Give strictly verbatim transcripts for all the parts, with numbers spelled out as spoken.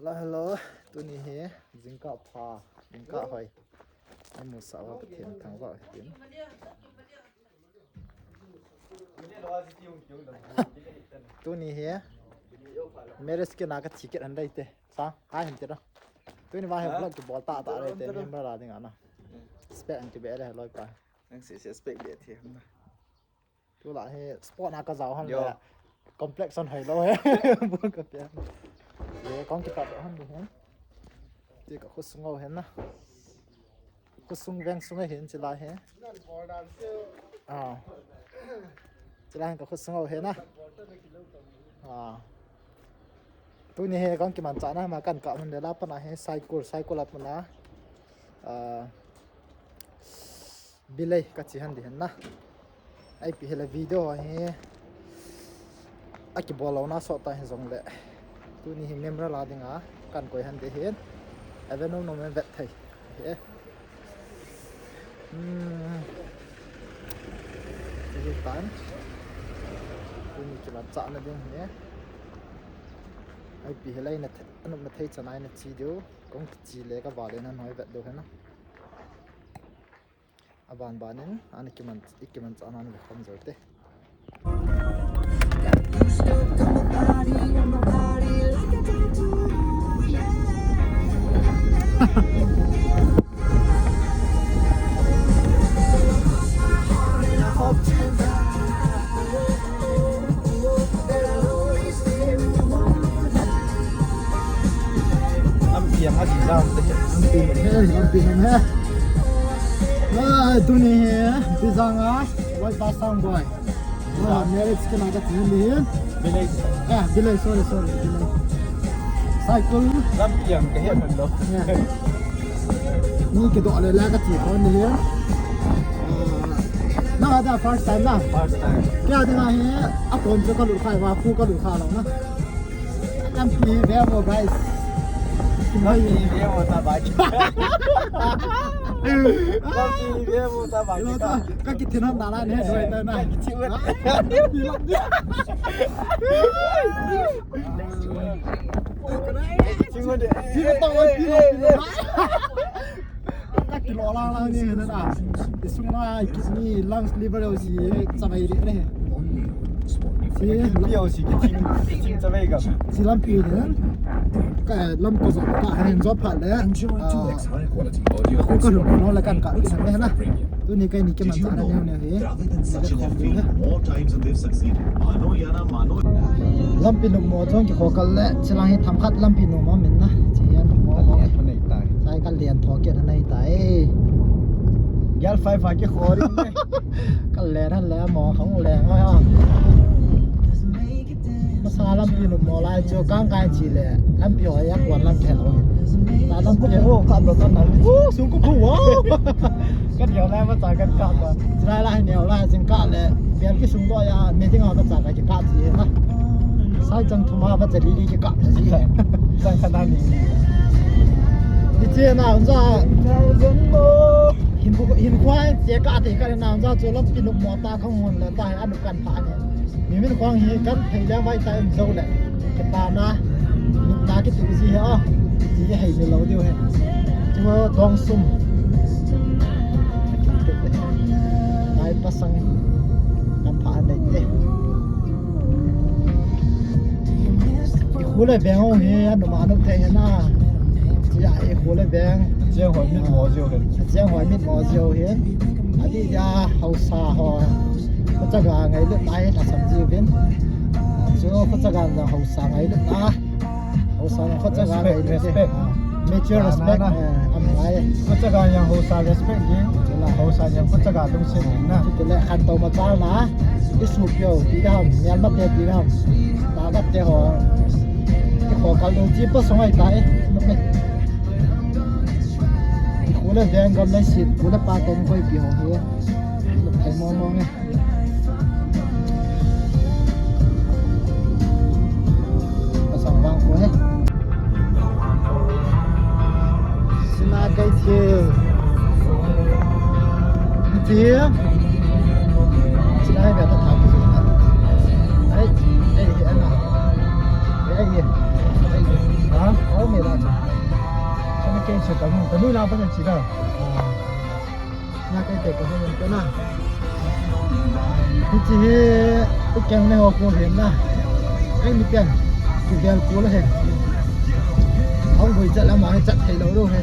Hello, hello. Tuni hi jingkah pha, jingkah hoi. Imusah uva Pathen thangvah u hitin. Tuni hi marriage kit na ka ticket han dei te. Sa, hai han te da. Tuni va hi vlog kibol tahtah dei te, member la dinga na. Spec an kibe le loi pa. Nang se se spec be the ham na. Tulai hi sport na ka jao hon le. Complexion hoi lou hi. Bun ka pia. Ye kong kipat hon du hen. Ti ka khosung ho hen na. Khosung veng sung hin chilai hi. Ah. Chilai hi ka khosung ho hen na. Ah. Tuni hi kong kimanchahna ma kan kah hon le la pana hi cycle, cycle a pana. Ah. Bilei ka chi han di hen na. Ipi hile video hi akibol louna sot ta hi jongle. Tuni hi memorial a dinga kan koi han di hin. Avenue no men vet thei. He. Hmm. Hi tan. Tuni kimanchahna ding hi. Ipi hile na anu ma thei chanai na chi diu. Kong kichi le ka vale na noi vet diu hen na. Aban banin, ana kiman, i kimanchahna ana ve khom jou te. Lampi jang a jing jang te. Lampi nung he, lampi nung he. Ah, tuni hi, Bijang a, Loipa Sangboy. Ah, marriage kina ka ti ni hin. Bilei. Ah, Bilei, sorry, sorry, Bilei. Cycle. Lampi jang ka he man lo. Yeah. Ni kidoh le la ka ti ko ni hin. Ah, na da first time na. First time. Kya dinga hi, a kon chu ka lut khai va, khu ka lut kha lo na. Lampi ve vo, guys. Lampi ve vo ta bai. Lampi ve vo ta bai. Ka, ka kithina na la ne, doi ta na. Ka kithi vet. Kithi vet. Kithi vet ta bai, kithi vet. Ka kilo lang lang ni na na. Isung na kidney, lungs, liver ho si chavai le ne. Si lampi ho si kithing, kithing chavai ga. Si lampi ne. Ka lam ko jo ka han jo pha le. Ah. Ko ka lu no la kan ka ne na. Tuni kai ni kimanchahna ne ne he. More times and they've succeeded. Mano ya na mano. Lampi nopmo chong kikho kal le, chilang hi themkhat lampi nopmo min na. Chi hian nopmo mo. Ka lian tho nei tai. Sai ka lian tho kit nei tai. Girl five a kikho ring ne. Ka lian han le mo khong le mo ha. Masa lampi nopmo lai chu kang kai chi le. Lampi ho ya kuan lang khen lo. Ta lampi ho ka lo ta na. Wo, sung ko phu wo. Ka neo lai ma cha kan ka ta. Chulai lai neo lai jing ka le. Bel ki sung do ya, meeting a ka cha ka ki ka ji na. Sai chang thum a ba cha li li ki ka ji. Chang ka na ni. Ni che na unza. Hin bu, hin khwa che ka te ka na unza chu lampi nopmo ta khang hon le ta hi anu kan pha ne. Mi min khang hi kan thei le vai ta em zo le. Ki ta na. Nopna kiti ji he a. Ji he ni lo diu he. Chu dong sum. Ai pasang kan pha nei te. I khu le veng ho hi a numa nu te na. Chia i khu le veng. Chiang hoi mit mo jiu he. Chiang hoi mit mo jiu he. A di ja hausa ho. Ko cha ga ngai le tai na sam jiu vin. Chu ko cha ga hausa ngai le ta. Hausa na kho chaga respect, ngai respect. Mature respect. Na, na. Eh, am ngai. Kho chaga yang hausa respect ding. Chula. Hausa yang kho chaga lungset ding na. Chule khantou machal na. Isu pio ti ham, mial mate ti ham. Ta gat te ho. I kho kal dong chi pa songai ta e. Nop me. I khu le veng gam le sit, khu le pa tom koi pi ho hi. Nop thei mo mo nge. Pasang vang ko he. Sina kai thil. Ni thil. Sina hai ba ta thak. Ai, ai, ai, ai. Ai, ai. Ha? Kami la cha. Kami kei che kanu, kanu la pa che da. Na kei te ka hon ko na. Hiche hi, tu keng ne ho ko he na. Kei mi pen. Tu bel ko le he. Hung goi chat la ma he chat thei lou lou he.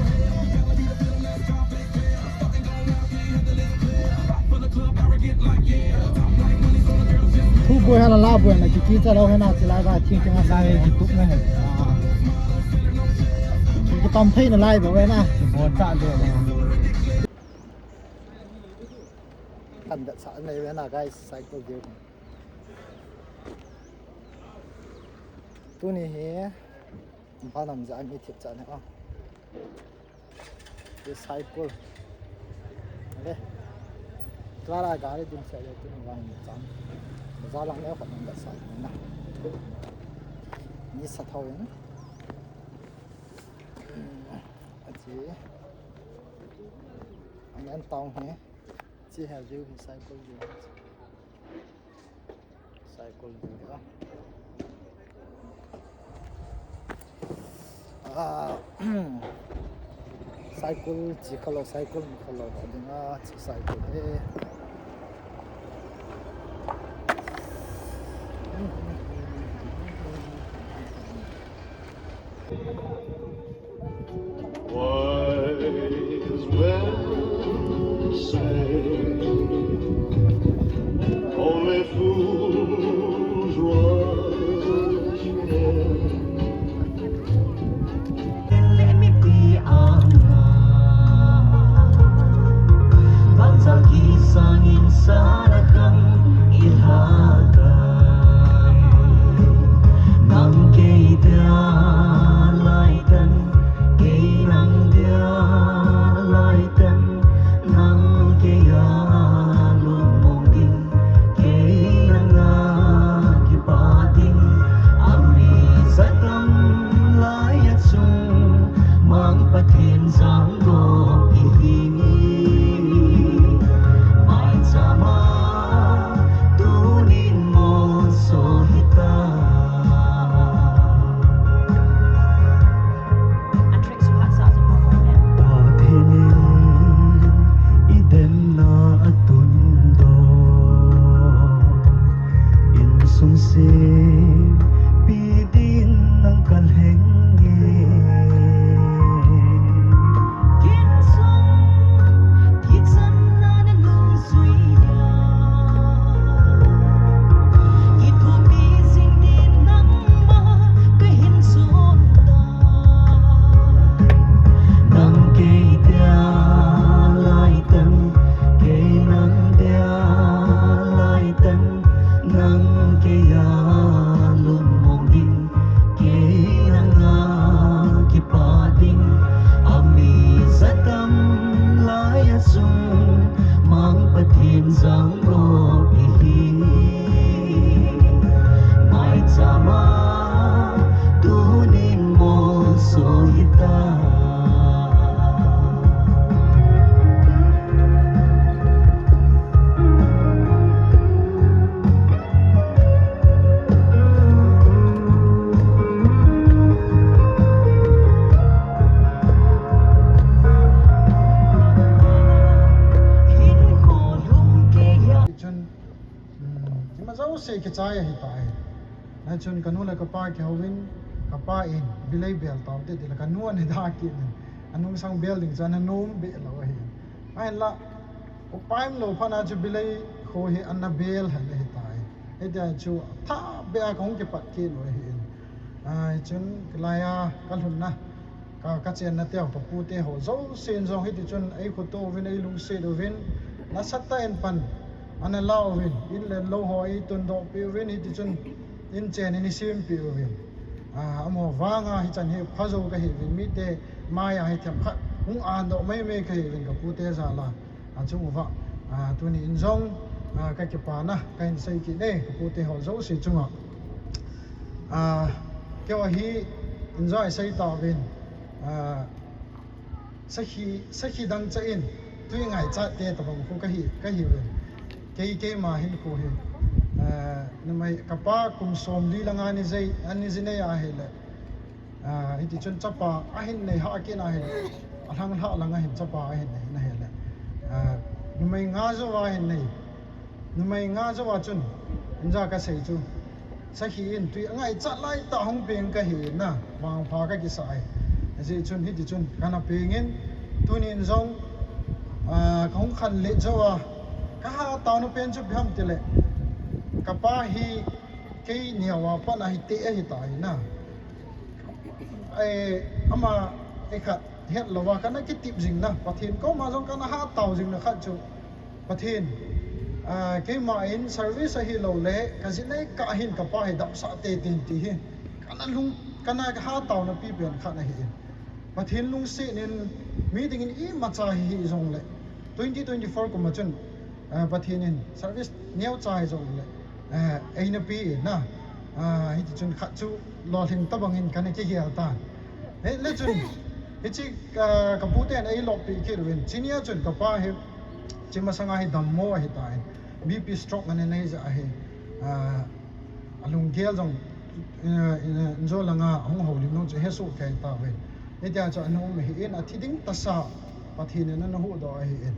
Thu boi hala la boi na ki ki cha lo he na chi lai ba thing thing a sa he ki tup na he. Ki ki tam thei na lai ba we na. Ki bo cha de. Kan da cha nei we na guys, cycle view. Tuni hi Imphal nam ja mi thip cha ne a. Recycle. Ale. Clara gari dim se le tun vang ni chan. Bazaar lang le khon da sa na. Ni sa thau in. Achi. Ang an tong he. Chi ha view recycle view. Cycle ding a. Ah, cycle chi kha lou, cycle mu kha lou, ading a chi cycle e. Wise men say only fools rush ahead. Kei nang dia lai ten, nang kei a lungmong ding, kei nang a kipa ding, ami zatam lai a chung, Mang Pathen jangkho ihi. Maichama tunin molso hita. Pathen in i demna a tundoh, insung sempi din nang ka lheng e. Kin sung thichan na na nung sui a, kithopi jing din nangma ka hin son ta. Nang kei dia lai ten, kei nang dia lai ten, nang kei a lungmong ding, kei nang a kipa ding, ami zatam lai a chung, Mang Pathen jangkho ihi. Maichama tunin molso hita. Chun, um, ima jouse kichai ahi tai. Hichun kanu le kapa kihouvin, kapa in bilei bel taute tile kanu ana da kit in. Anung sang bel ding chu ana nom be lou ahi. Ahinla, upai umlou phat a chu bilei kho hi ana bel hen ahi tai. Hitia chu thah beh a kahung kipat kit u ahi in. Ahi chun, kilai a ka lhunna, ka, ka chenna teu, ka pute ho jousen jong hiti chun ei khoto uvin, ei lungset uvin, nasatah in pan ana la uvin, in le lou ho ei tundoh peh uvin, hiti chun in chen in ei sempi uvin. Ah, amaho vanga hichan hi pha jou ka hi uvin, mite mai a hi themkhat hung andoh mai mai ka hi uvin ka pute jal a. Achung uva, ah, tuni in jong, ah, ka kipana, ka hin sei kit e, ka pute ho jouse chunga. Ah, keiho hi in jong ei sei tauvin, ah, sakhi, sakhi dangchah in, tui ngaichat te tabang khu ka hi, ka hi uvin. Kei, keima hinkho hi, ah, numei, ka pa kum somli langa ani jei, ani ji nei ahile, ah, Hiti chun chapa ahin nei hah kit na hin, alhang lhah lang ahin chapa ahin nei na hile. Ah, numei nga jou a ahin nei. Numei nga jou a chun, inja kasei chu. Sakhi in tui angaichat lai tah hung peng kahi na, vangpha kakisa e. Ajeh chun hiti chun kana peng in, tunin jong, ah, kahung khanlet jou a, kaha taona pen chu ipi ham tile, kapa hi kei neo a pat a hiti ahi tai na. Eh, ama, eh, khat, hetlou a, kana kitep jing na, Pathen koma jong kana hatao jing na khat chu, Pathen, ah, keima in service ahilou le, kajinei kah hin kapa hi damsah teitei ti hi, kana lung, kana hatao na pi pen khat ahi in. Pathen lungset in, mi dingin imacha hi jong le, twenty twenty-four kum a chun, ah, Pathen in service neocha hi jong le, ah, eina pe in na, ah, hiti chun khat chu lolhing tabang in kana kigel tan. Hile chun, hiche, ah, kapu ten eilop pi kit uvin, chuni a chun kapa hi, hiche masang a hi dammo ahi tan, B P stroke ana nei jeh ahi, ah, alunggel jong, eh, eh, injo langa hung houlim nung chu hesoh kei tauve. Hitia chu ana um ahi in, athi ding tasa Pathen in ana huhdoh ahi in.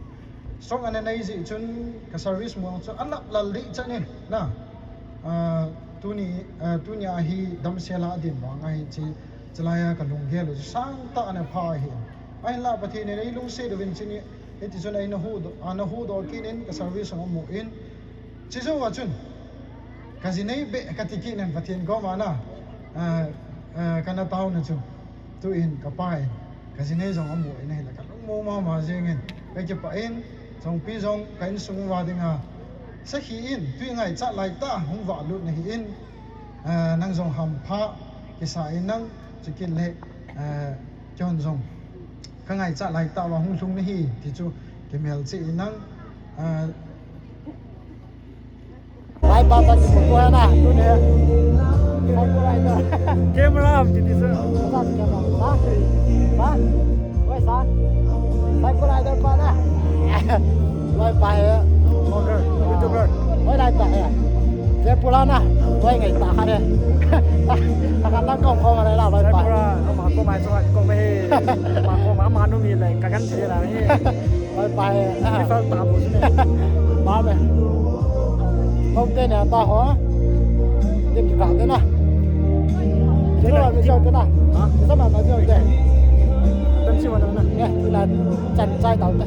Stroke ana nei jeh chun ka service mong chu alap lal ding chan in na. Ah, tuni, ah, tuni a hi damsel a adin vang ahi chi, chulai a kalunggel u chu sangtah ana pha ahi in. Ahinla Pathen in eilungset uvin chuni, hiti chun eina huhdoh, ana huhdoh kit in ka service hung amu in. Chujou a chun, kajinei beh kati kit in Pathen koma na, ah, ah, kana taona chu. Tuin kapa in, kajinei jong amu in ahile kalungmong mama jeng in, kakipah in, Chongpi jong ka insung uva dinga, sakhi in, tui ngaichat lai tah hung valut nahi in, ah, nang jong hampha kisa in nang, chukit le, ah, keihon jong kangaichat lai tah uva hung lhung nahi, ti chu kimelchih in nang, ah, Lai pa ta kimu ko na, tuni. Cycle rider. Camera am kiti sa. Sa camera. Sa. Sa. Oi sa. Cycle rider pa na. Lai pa he. Vlogger, YouTuber. Oi lai pa he. Je pula na. Oi ngai ta kha de. Ta ka lang kong kong lai la lai pa. Camera, ama ko mai so ko me. Ama ko ma ma nu mi lai ka kan che la ni. Bye bye. Ni fal ta bu ne. Ba me. Hom te ne ta ho. Dim ki ka te na. Kilo la ni sa te na. Ha? Sa ma ma jo te. Tan si wa na. Ne, la chan chai ta te.